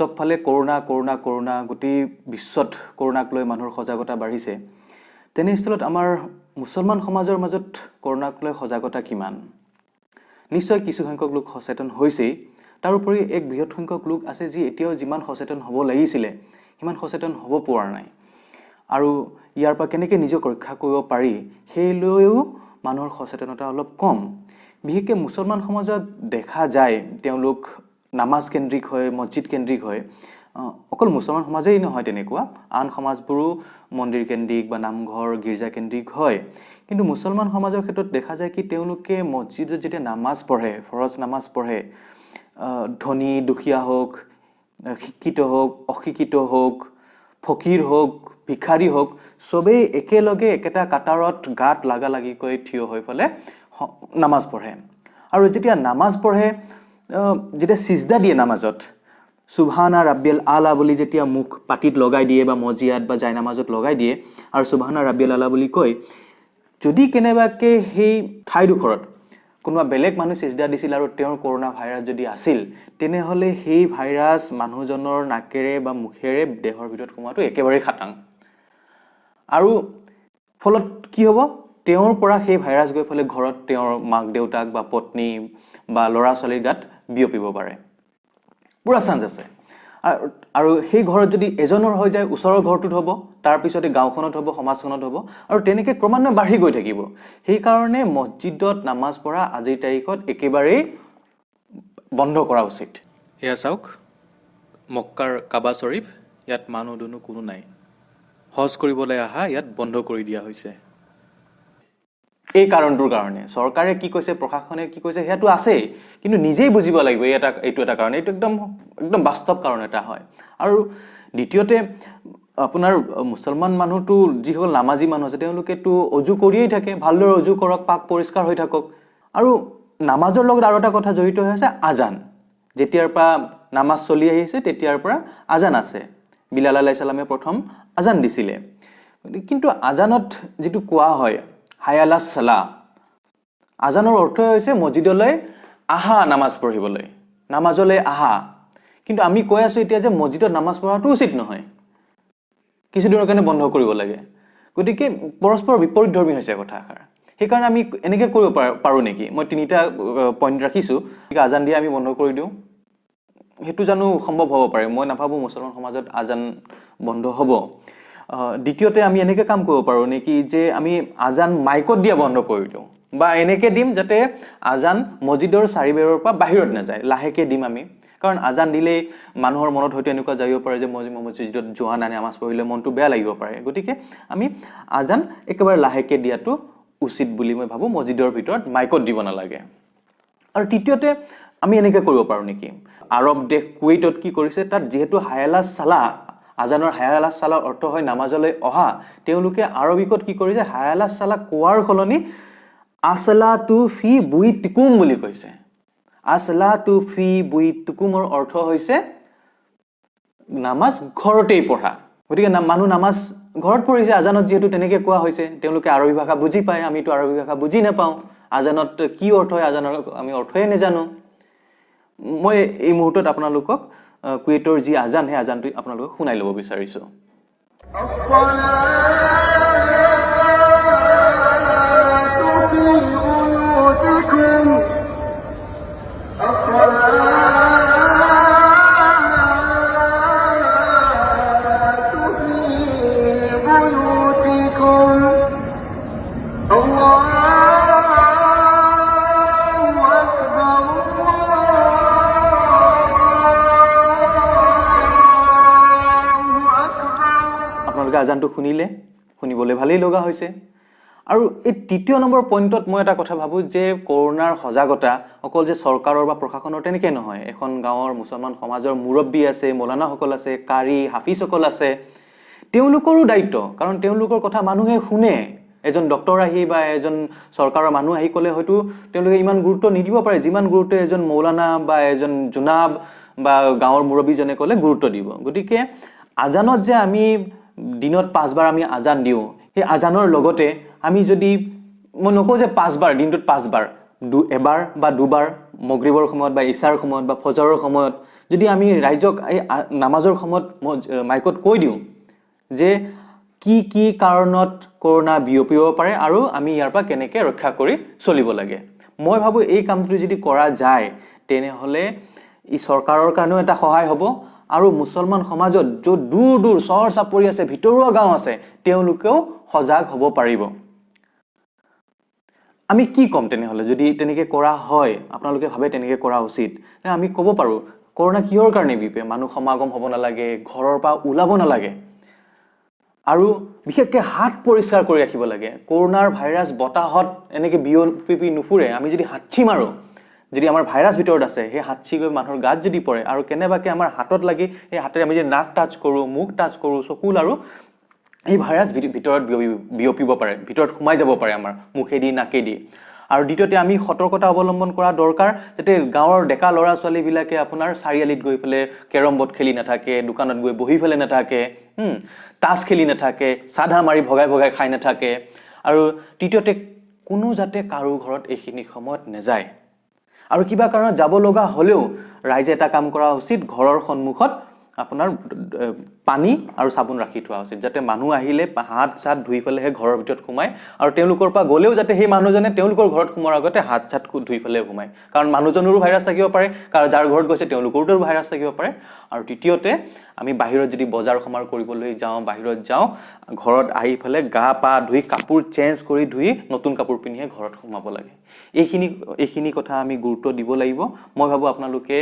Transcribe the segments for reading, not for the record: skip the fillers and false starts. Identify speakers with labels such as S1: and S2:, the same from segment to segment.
S1: চবফালে corona corona corona, গোটেই বিশ্বত কৰোণাক লৈ মানুহৰ সজাগতা বাঢ়িছে। তেনেস্থলত আমাৰ মুছলমান সমাজৰ মাজত কৰোণাক লৈ সজাগতা কিমান? নিশ্চয় কিছুসংখ্যক লোক সচেতন হৈছেই। তাৰোপৰি এক বৃহৎ সংখ্যক লোক আছে যি এতিয়াও যিমান সচেতন হ'ব লাগিছিলে সিমান সচেতন হ'ব পৰা নাই আৰু ইয়াৰ পৰা কেনেকৈ নিজক ৰক্ষা কৰিব পাৰি সেই লৈও মানুহৰ সচেতনতা অলপ কম। বিশেষকৈ মুছলমান সমাজত দেখা যায় তেওঁলোক নামাজ কেন্দ্ৰিক হয়, মছজিদ কেন্দ্ৰিক হয়। অকল মুছলমান সমাজেই নহয়, তেনেকুৱা আন সমাজবোৰো মন্দিৰ কেন্দ্ৰিক বা নামঘৰ, গীৰ্জা কেন্দ্ৰিক হয়। কিন্তু মুছলমান সমাজৰ ক্ষেত্ৰত দেখা যায় কি তেওঁলোকে মছজিদত যেতিয়া নামাজ পঢ়ে, ফৰজ নামাজ পঢ়ে, ধনী দুখীয়া হওক, শিক্ষিত হওক, অশিক্ষিত হওক, ফকীৰ হওক, ভিখাৰী হওক, চবেই একেলগে একেটা কাটাৰত গাত লাগা লাগিকৈ থিয় হৈ পেলাই নামাজ পঢ়ে। আৰু যেতিয়া নামাজ পঢ়ে, যেতিয়া চিজদা দিয়ে নামাজত, সুবহানা ৰাব্বিয়াল আলা বুলি যেতিয়া মুখ পাটিত লগাই দিয়ে বা মজিয়াত বা জায়নামাজত লগাই দিয়ে আৰু সুবহানা ৰাব্বিয়াল আলা বুলি কয়, যদি কেনেবাকৈ সেই ঠাইডোখৰত কোনোবা বেলেগ মানুহ চিজদা দিছিল আৰু তেওঁৰ কৰোণা ভাইৰাছ যদি আছিল, তেনেহ'লে সেই ভাইৰাছ মানুহজনৰ নাকেৰে বা মুখেৰে দেহৰ ভিতৰত সোমোৱাটো একেবাৰেই খাটাং। আৰু ফলত কি হ'ব? তেওঁৰ পৰা সেই ভাইৰাছ গৈ পেলাই ঘৰত তেওঁৰ মাক দেউতাক বা পত্নী বা ল'ৰা ছোৱালীৰ গাত বিয়পিব পাৰে, পূৰা চান্স আছে। আৰু সেই ঘৰত যদি এজনৰ হৈ যায়, ওচৰৰ ঘৰটোত হ'ব, তাৰপিছতে গাঁওখনত হ'ব, সমাজখনত হ'ব আৰু তেনেকৈ ক্ৰমান্বয়ে বাঢ়ি গৈ থাকিব। সেইকাৰণে মছজিদত নামাজ পঢ়া আজিৰ তাৰিখত একেবাৰেই বন্ধ কৰা উচিত। এয়া চাওক, মক্কাৰ কাবা শ্বৰীফ, ইয়াত মানুহ দুনুহ কোনো নাই। হজ কৰিবলৈ অহা ইয়াত বন্ধ কৰি দিয়া হৈছে এই কাৰণটোৰ কাৰণে। চৰকাৰে কি কৈছে, প্ৰশাসনে কি কৈছে, সেয়াটো আছেই, কিন্তু নিজেই বুজিব লাগিব। এইটো এটা কাৰণ, এইটো একদম একদম বাস্তৱ কাৰণ এটা হয়। আৰু দ্বিতীয়তে আপোনাৰ মুছলমান মানুহটো, যিসকল নামাজী মানুহ আছে, তেওঁলোকেতো অজু কৰিয়েই থাকে। ভালদৰে অজু কৰক, পাক পৰিষ্কাৰ হৈ থাকক। আৰু নামাজৰ লগত আৰু এটা কথা জড়িত হৈ আছে, আজান। যেতিয়াৰ পৰা নামাজ চলি আহিছে তেতিয়াৰ পৰা আজান আছে। বিলাল আলাইহিছ ছালামে প্ৰথম আজান দিছিলে। কিন্তু আজানত যিটো কোৱা হয় হায়ালা চালা, আজানৰ অৰ্থই হৈছে মছজিদলৈ আহা, নামাজ পঢ়িবলৈ, নামাজলৈ আহা। কিন্তু আমি কৈ আছোঁ এতিয়া যে মছজিদত নামাজ পঢ়াটো উচিত নহয়, কিছুদিনৰ কাৰণে বন্ধ কৰিব লাগে। গতিকে পৰস্পৰ বিপৰীতধৰ্মী হৈছে কথাষাৰ। সেইকাৰণে আমি এনেকৈ কৰিব পাৰোঁ নেকি? মই তিনিটা পইণ্ট ৰাখিছোঁ। গতিকে আজান দিয়া আমি বন্ধ কৰি দিওঁ, সেইটো জানো সম্ভৱ হ'ব পাৰে? মই নাভাবোঁ মুছলমান সমাজত আজান বন্ধ হ'ব। দ্বিতীয়তে আমি এনেকৈ কাম কৰিব পাৰোঁ নেকি যে আমি আজান মাইকত দিয়া বন্ধ কৰি দিওঁ বা এনেকৈ দিম যাতে আজান মছজিদৰ চাৰিবেৰৰ পৰা বাহিৰত নাযায়, লাহেকৈ দিম আমি। কাৰণ আজান দিলেই মানুহৰ মনত হয়তো এনেকুৱা জাগিব পাৰে যে মই মছজিদত যোৱা নাই, নামাজ পঢ়িলে মনটো বেয়া লাগিব পাৰে। গতিকে আমি আজান একেবাৰে লাহেকৈ দিয়াটো উচিত বুলি মই ভাবোঁ, মছজিদৰ ভিতৰত মাইকত দিব নালাগে। আৰু তৃতীয়তে আমি এনেকৈ কৰিব পাৰোঁ নেকি? আৰৱ দেশ কুৱেইটত কি কৰিছে, তাত যিহেতু হায়ালা চালা, আজানৰ হায়ালা চালাৰ অৰ্থ হয় নামাজলৈ অহা, তেওঁলোকে আৰবিকত কি কৰিছে, হায়ালা চালা কোৱাৰ সলনি আছলা তু ফি বুইতিকুম বুলি কৈছে। আছলা তু ফি বুইতিকুমৰ অৰ্থ হৈছে নামাজ ঘৰতেই পঢ়া। গতিকে মানুহ নামাজ ঘৰত পঢ়িছে, আজানত যিহেতু তেনেকৈ কোৱা হৈছে। তেওঁলোকে আৰবী ভাষা বুজি পায়, আমিতো আৰবী ভাষা বুজি নাপাওঁ। আজানত কি অৰ্থ হয়, আজানৰ আমি অৰ্থয়ে নাজানো। মই এই মুহূৰ্তত আপোনালোকক কুৱেইটৰ যি আজান, সেই আজানটো আপোনালোকক শুনাই ল'ব বিচাৰিছোঁ।
S2: الصلاة في بيوتكم، الصلاة في بيوتكم، الله أكبر، الله أكبر।
S1: আপোনালোকে আজানটো শুনিলে, শুনিবলৈ ভালেই লগা হৈছে। আৰু এই তৃতীয় নম্বৰ পইণ্টত মই এটা কথা ভাবোঁ যে কৰোণাৰ সজাগতা অকল যে চৰকাৰৰ বা প্ৰশাসনৰ তেনেকৈ নহয়, এখন গাঁৱৰ মুছলমান সমাজৰ মুৰব্বী আছে, মৌলানাসকল আছে, কাৰী হাফিজসকল আছে, তেওঁলোকৰো দায়িত্ব। কাৰণ তেওঁলোকৰ কথা মানুহে শুনে। এজন ডক্তৰ আহি বা এজন চৰকাৰৰ মানুহ আহি ক'লে হয়তো তেওঁলোকে ইমান গুৰুত্ব নিদিব পাৰে যিমান গুৰুত্ব এজন মৌলানা বা এজন জোনাব বা গাঁৱৰ মুৰব্বীজনে ক'লে গুৰুত্ব দিব। গতিকে আজানত যে আমি দিনত পাঁচবাৰ আমি আজান দিওঁ, সেই আজানৰ লগতে আমি যদি, মই নকওঁ যে পাঁচবাৰ, দিনটোত পাঁচবাৰ, এবাৰ বা দুবাৰ মগৰিবৰ সময়ত বা ইছাৰ সময়ত বা ফজৰৰ সময়ত যদি আমি ৰাইজক এই নামাজৰ সময়ত মাইকত কৈ দিওঁ যে কি কি কাৰণত কৰোণা বিয়পিব পাৰে আৰু আমি ইয়াৰ পৰা কেনেকৈ ৰক্ষা কৰি চলিব লাগে। মই ভাবোঁ এই কামটো যদি কৰা যায় তেনেহ'লে ই চৰকাৰৰ কাৰণেও এটা সহায় হ'ব আৰু মুছলমান সমাজত য'ত দূৰ দূৰ চৰ চাপৰি আছে, ভিতৰুৱা গাঁও আছে, তেওঁলোকেও সজাগ হ'ব পাৰিব। আমি কি ক'ম তেনেহ'লে যদি তেনেকৈ কৰা হয়, আপোনালোকে ভাবে তেনেকৈ কৰা উচিত, আমি ক'ব পাৰোঁ কৰোণা কিহৰ কাৰণে বিয়পে, মানুহ সমাগম হ'ব নালাগে, ঘৰৰ পৰা ওলাব নালাগে আৰু বিশেষকৈ হাত পৰিষ্কাৰ কৰি ৰাখিব লাগে। কৰোণাৰ ভাইৰাছ বতাহত এনেকৈ বিয়পি নুফুৰে। আমি যদি হাঁচি মাৰোঁ, যদি আমাৰ ভাইৰাছ ভিতৰত আছে, সেই হাঁচি গৈ মানুহৰ গাত যদি পৰে আৰু কেনেবাকৈ আমাৰ হাতত লাগি সেই হাতেৰে আমি যদি নাক টাচ কৰোঁ, মুখ টাচ কৰোঁ, চকু লাৰোঁ, এই ভাইৰাছ ভিতৰত বিয়পিব পাৰে, ভিতৰত সোমাই যাব পাৰে আমাৰ মুখেদি নাকেদি। আৰু দ্বিতীয়তে আমি সতৰ্কতা অৱলম্বন কৰা দৰকাৰ, যাতে গাঁৱৰ ডেকা ল'ৰা ছোৱালীবিলাকে আপোনাৰ চাৰিআলিত গৈ পেলাই কেৰম বৰ্ড খেলি নাথাকে, দোকানত গৈ বহি পেলাই নাথাকে, তাচ খেলি নাথাকে, চাধা মাৰি ভগাই ভগাই খাই নাথাকে। আৰু তৃতীয়তে কোনো যাতে কাৰো ঘৰত এইখিনি সময়ত নাযায় আৰু কিবা কাৰণত যাব লগা হ'লেও ৰাইজে এটা কাম কৰা উচিত, ঘৰৰ সন্মুখত আপোনাৰ পানী আৰু চাবোন ৰাখি থোৱা উচিত, যাতে মানুহ আহিলে হাত চাত ধুই পেলাইহে ঘৰৰ ভিতৰত সোমায় আৰু তেওঁলোকৰ পৰা গ'লেও যাতে সেই মানুহজনে তেওঁলোকৰ ঘৰত সোমোৱাৰ আগতে হাত চাত ধুই পেলাই সোমায়, কাৰণ মানুহজনৰো ভাইৰাছ থাকিব পাৰে, কাৰণ যাৰ ঘৰত গৈছে তেওঁলোকৰো ভাইৰাছ থাকিব পাৰে। আৰু তৃতীয়তে আমি বাহিৰত যদি বজাৰ সমাৰ কৰিবলৈ যাওঁ, বাহিৰত যাওঁ, ঘৰত আহি পেলাই গা পা ধুই কাপোৰ চেঞ্জ কৰি ধুই নতুন কাপোৰ পিন্ধিহে ঘৰত সোমাব লাগে। এইখিনি কথা আমি গুৰুত্ব দিব লাগিব। মই ভাবোঁ আপোনালোকে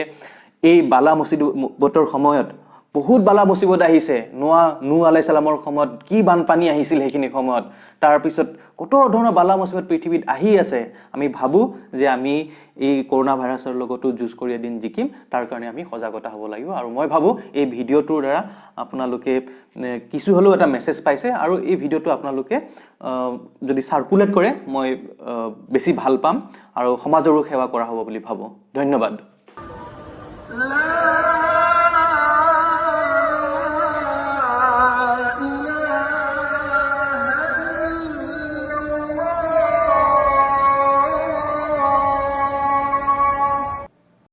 S1: এই বালা মুচিবতৰ সময়ত বহুত বালা মুচিবত আহিছে, নূহ আলাইহিছ ছালামৰ সময়ত কি বানপানী আহিছিল সেইখিনি সময়ত, তাৰপিছত কত ধৰণৰ বালা মুচিবত পৃথিৱীত আহি আছে। আমি ভাবোঁ যে আমি এই কৰোণা ভাইৰাছৰ লগতো যুঁজ কৰি এদিন জিকিম, তাৰ কাৰণে আমি সজাগতা হ'ব লাগিব। আৰু মই ভাবোঁ এই ভিডিঅ'টোৰ দ্বাৰা আপোনালোকে কিছু হ'লেও এটা মেছেজ পাইছে আৰু এই ভিডিঅ'টো আপোনালোকে যদি চাৰ্কুলেট কৰে মই বেছি ভাল পাম আৰু সমাজৰো সেৱা কৰা হ'ব বুলি ভাবোঁ। ধন্যবাদ।